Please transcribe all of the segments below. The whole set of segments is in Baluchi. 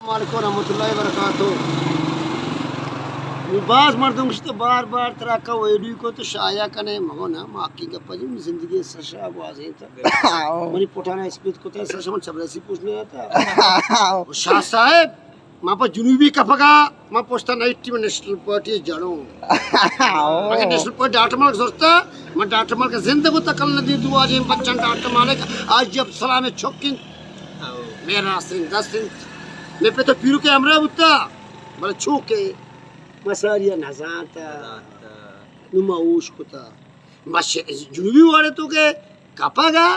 السلام علیکم ورحمۃ اللہ وبرکاتہ۔ نوں باز مردم گشت بار بار ترا کا ویڈیو کو تو شایا کنے، مگو نا، ما کی گپا جی، زندگی سشا گوازیں تا۔ منی پٹانا اسپیت کو تا سشا من چبرسی پوچھنے آتا۔ شاہ صاحب، ما پہ جنوبی کپگا، ما پشتا نائٹ ٹیم نیشنل پارٹی جڑوں۔ اگر نیشنل پارٹی ڈاکٹر مالک زرتا، ما ڈاکٹر مالک زندہ کو تکل ندی، دو آج بچن ڈاکٹر مالک، آج جب سلام چکن، میرا سن دست انت، میں پہ تو پیرو کے ہمراہ بوتا، بلے چوکے مساری نزانتا، نو ما اوش کتا، ما ش-، جنوبی وارے تو کے کپگا،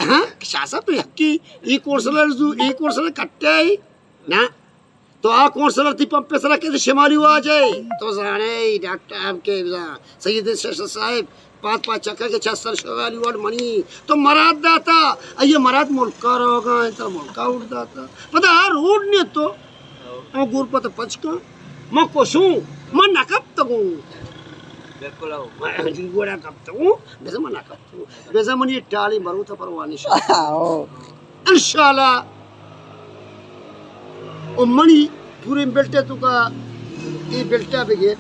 ہاں، شاہ صاحب تو یکی، ای کونسلر زو، ای کونسلر کٹے آئی، نا، تو آ کونسلر تی پمپ سرا کئیت شمالی واجہ، تو زانے ڈاکٹر ہم کے بزاں سید شش صاحب پاد پاد چکا کہ چہ سر شمالی واڈ منی تو مراد داتا، ایہ مراد ملکا روگا انت، ملکا اوٹ داتا۔ پدا آ روڈ نے تو، او گور پت پچکا، من کوشوں، من نہ کپتگوں۔ بالکل او۔ من ہنچو گوڑا کپتگوں، بزاں من نہ کپتگوں۔ بزاں منی یہ ٹالی مرو تا پرواہ نشا۔ او۔ انشاءاللہ۔ او منی پورے بیلٹے تو کا، یہ بیلٹا بگیر۔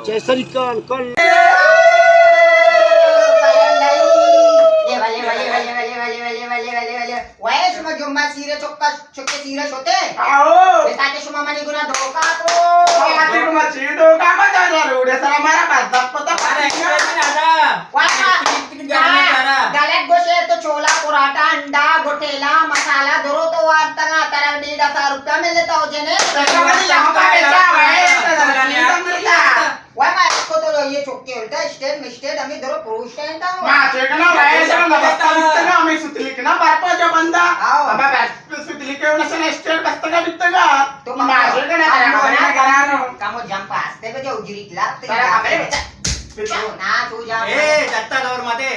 چہ سری کان کل۔ وے شما جمعہ سیرے چکا، چکے سیرے شتے؟ آؤ۔ بتا کہ شما منی گنا دھوکا کو۔ آتی کو مچی دھوکا ما جانا روڈے سرا مارا بس دپ پتا پارے۔ ارے، ارے، ارے۔ واہ۔ گلت گوشے تو چولا، پراٹا، انڈا، گٹیلا، مسالہ درو تو وارتگا، ترا ڈیڑھ ہزار روپیہ ملتا ہو جنے۔ وای ما اس کو تو یہ چوکے الٹا اسٹیٹ مسٹیٹ ہمیں درو پروشتا ہے تا۔ ما چیکنا وای سر نبستا لکھتنا ہمیں ستلکنا برپا جو بندہ۔ آؤ۔ ہمیں بس ستلکے انہیں سن اسٹیٹ بستگا بتگا۔ تو ما چیکنا کرانو۔ کمو جمپ آستے بجا اجری لاتے۔ نا تو جا۔ اے جتا دور متے۔